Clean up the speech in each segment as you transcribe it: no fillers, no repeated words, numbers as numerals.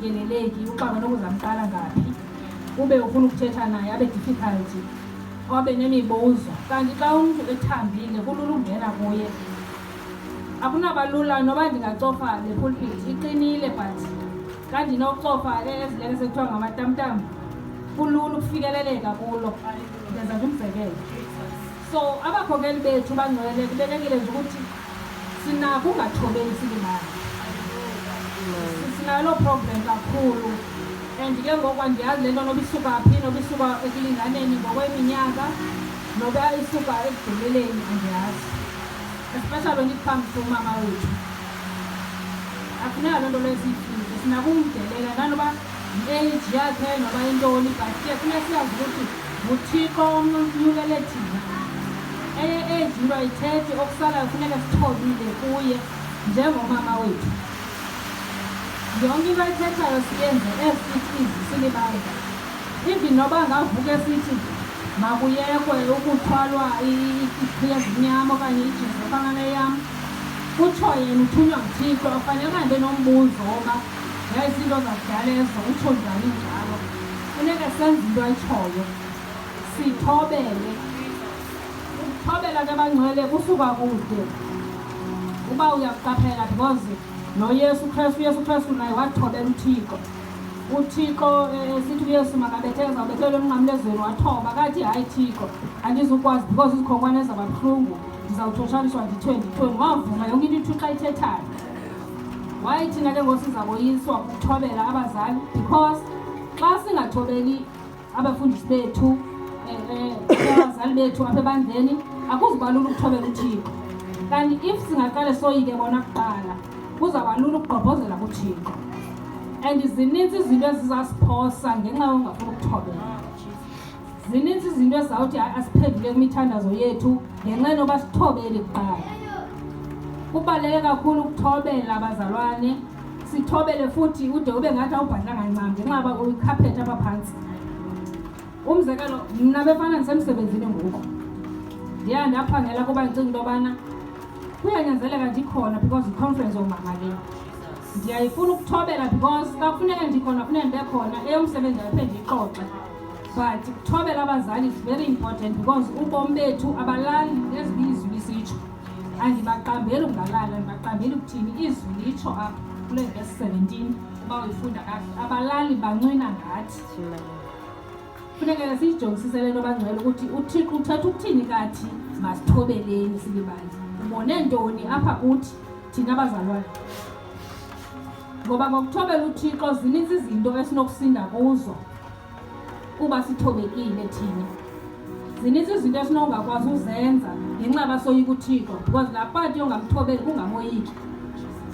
Akafikeleleki, uxakwe nokuzamqala ngaphi, ube ufuna ukuthetha naye abe difficult, abe nemibuzo. Kanti xa umntu ethambile kulula ukungena kuye, akunaba lula. Noba ndingacofa le pulpit iqinile, but xa ndinocofa ezilele sekuthiwa ngamatamtam, kulula ukufikeleleka kulo. Ndenza nje umzekelo. So abakhokeli bethu bangcwele, kubelekile nje ukuthi sinako ungathobeli silimali, sinayo loo problem kakhulu. And ke ngoku andiyazi le nto noba isuka phi, noba isuka ekulinganeni ngokweminyaka, noba isuka ekugqibeleni, andiyazi. Especially when it comes to umama wethu, akufuneka loo nto leyo siyifike. Sinakumdelela nanoba yi-age yakhe noba intoni, but ke funeka siyazi ukuthi nguThixo omnyulele thina. Eye-age into ayithethi, okusalayo funeka sithobile kuye njengomama wethu. Yonke into ayithethayo siyenze as it is, silibandla. Even noba ngavuka esithi makuyekwe ukuthwalwa iqhiya ezimnyama okanye ijezi efana neyam, utsho yena uthunywa nguThixo, afanelanga ndibe nombuzo woba yayizinto zakudala ezo, utsho njani njalo. Funeka senze into ayitshoyo, sithobele. Ukuthobela ke bangcwele kusuka kude uba uyakuqaphela, because noYesu Krestu, uYesu Krestu naye wathobela uThixo. UThixo esithi uYesu makabetheke, zawubethelwa emnqamlezweni, wathoba kathi, "Hayi Thixo, andizukwazi because izikhonkwane ezaba buhlungu, ndizawuthotshaniswa, ndithweni ndithweni." Wavuma yonke into uThixo ayithethayo. Waye thina ke ngoku siza koyiswa ukuthobela abazali? Because xa singathobeli abafundisi bethu, abazali bethu apha ebandleni, akuzuba lula ukuthobela uThixo. Kanti if singaqale soyike bona kuqala, kuzawuba lula ukugqobhozela kuThixo. And zininzi izinto ezizasiphosa ngenxa yokungafuni ukuthobela. Zininzi izinto ezizawuthi asiphendule kwimithandazo yethu ngenxa yoba sithobeli kuqala. Kubaluleke kakhulu ukuthobela, abazalwane. Sithobele futhi ude ube ngathi awubhadlanga ncam ngenxa yoba uyikhaphetha apha phantsi. Umzekelo, mna befana ndisemsebenzini ngoku, ndiya ndaphangela kuba ndicinga into yobana kuyanyanzeleka ndikhona because yiconference yoomama le. Ndiyayifuna ukuthobela because xa kufuneka ndikhona, funeka ndibe khona. Eyomsebenzi ayiphe ndiyixoxe, but ukuthobela abazali is very important because ubomi bethu abalali ezibi. Izwi lisitsho, andibaqambeli ukungalali, andibaqambeli ukuthini. Izwi litsho apha kule verse 17, uba uyifunda kakuhle, abalali, bancwina ngathi. Funeka siyijongisise le nto bangcwele, ukuthi uThixo uthetha ukuthini kathi masithobeleni silibandla. Ubone ntoni apha kuthi thina bazalwane? Ngoba ngokuthobela uThixo zininzi izinto esinokusinda kuzo kuba sithobekile thina. Zininzi izinto esinongakwazi uzenza ngenxa basoyika uThixo, because laa part yongamthobeli kungamoyiki.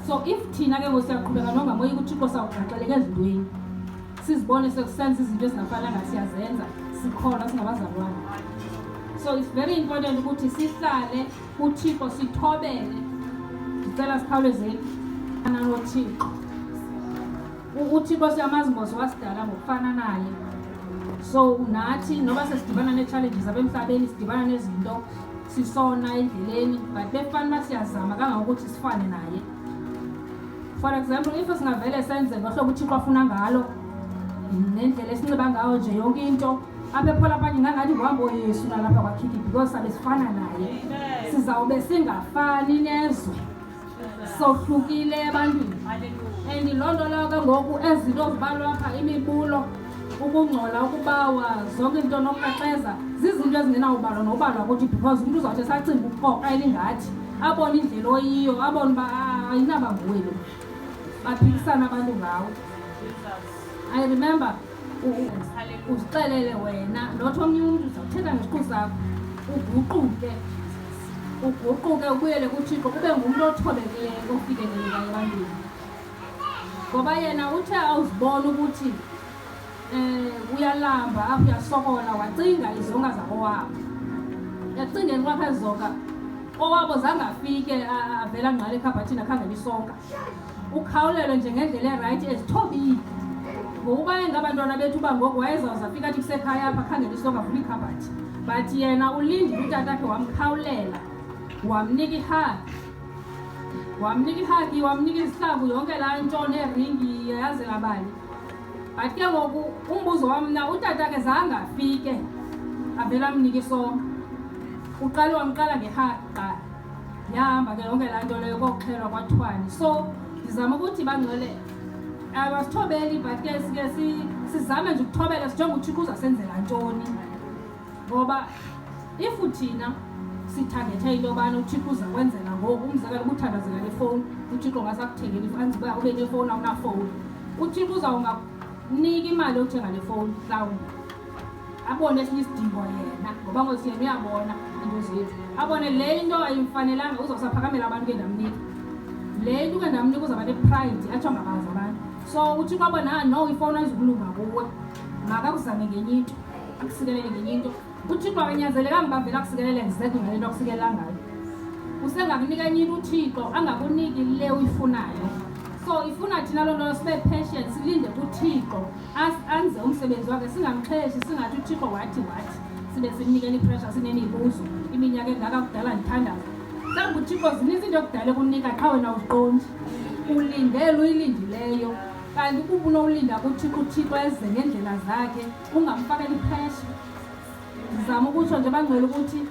So if thina ke ngoku siyaqhubeka nongamoyiki uThixo, sawugaxeleka ezintweni, sizibone sekusenza izinto ezingafanelanga siyazenza, sikholwa singabazalwane. So it's very important ukuthi sihlale kuThixo, sithobele. Ndicela sikhawulezeni noThixo. UThixo siyamazi mos, wasidala ngokufana naye. So nathi noba sesidibana nee-challenges apha emhlabeni, sidibana nezinto, sisona endleleni, but befana uba siyazama kangangokuthi sifane naye. For example, if singavele senze ngohlobo uThixo afuna ngalo, nendlela esinxiba ngayo nje, yonke into apha ephola panye, ngangathi nguhambo Yesu nalapha kwakhiki, because sabe sifana naye. Sizawube singafani nezwe, sohlukile ebantwini. And loo nto leyo ke ngoku, ezinto zibalwa apha, imibulo, ukungcola, ukubawa, zonke into nokukrexeza, zizinto ezingenawubalwa nobalwa kuthi, because umntu uzawuthi esacinga ukukroka elingathi abone indlela oyiyo, abone uba ayinaba nguwe lo. Baphikisana abantu ngawe. I remember uzixelele wena, not omnye umntu. Uzawuthetha ngesiqu sakho, uguquke, uguquke, ubuyele kuThixo, ube ngumntu othobekileyo ofikelelekayo ebantwini. Ngoba yena uthe awuzibona ukuthi uyalamba apho, uyasokola, wacinga izonka zakowabo. Ekucingeni kwakhe ezonka kowabo zangafike, avela ngqala ekhabhathini akhangela isonka. Ukhawulelwe nje ngendlela erayithi, ezithobile. Ngokuba engabantwana bethu uba ngoku wayezawuze afike athi kusekhaya apha, akhangela isonka, avula ikhabhathi. But yena ulindile utatakhe, wamkhawulela, wamnika ihug. Wamnika ihagi, wamnika izihlangu, yonke laa nto neeringi, yazela bani. But ke ngoku umbuzo wam mna, utata ke zange afike avele amnike isonka. Uqale wamqala ngehagi kuqala, yahamba ke yonke laa nto leyo, kokuxhelwa kwathwani. So ndizama ukuthi bangcwele abasithobeli, but ke sike sizame nje ukuthobela, sijonge uThixo uzasenzela ntoni. Ngoba if thina sithangethe into yobana uThixo uza kwenzela ngoku, umzekelo ubuthandazela le fowuni, uThixo ngasakuthengela ifanzi uba ube nefowuni, awunafowuni, uThixo uzawungakunika imali yokuthenga le fowuni, mhlawumbi abone esinye isidingo yena, ngoba ngosi yena uyabona into zethu, abone le into ayimfanelanga, uzawusaphakamela abantu ke ndamnika le into, ke ndamnika uzawuba ne-pride, atsho angabazi abantu. So uThixo abone, ah no, ifowuni ayizukulunga kuwe, makakuzame ngenye into, akusikelele ngenye into. UThixo akanyanzelekanga uba vele akusikelele exactly ngale nto akusikelela ngayo. Usengakunika enye into uThixo, angakuniki le uyifunayo. So ifuna thina loo nto sibe patient, silinde kuThixo anze umsebenzi wakhe, singamxheshi, singathi uThixo wathi wathi, sibe simnikela ipressure, sinemibuzo, iminyaka engaka kudala ndithandaza. Mhlawumbi uThixo zininzi into ekudala ekunika, qha wena uziqondi, ulindele uyilindileyo. Kanti ukuba unowulinda kuThixo, uThixo eze ngeendlela zakhe, ungamfakela ipressure. Ndizama ukutsho nje bangcwele ukuthi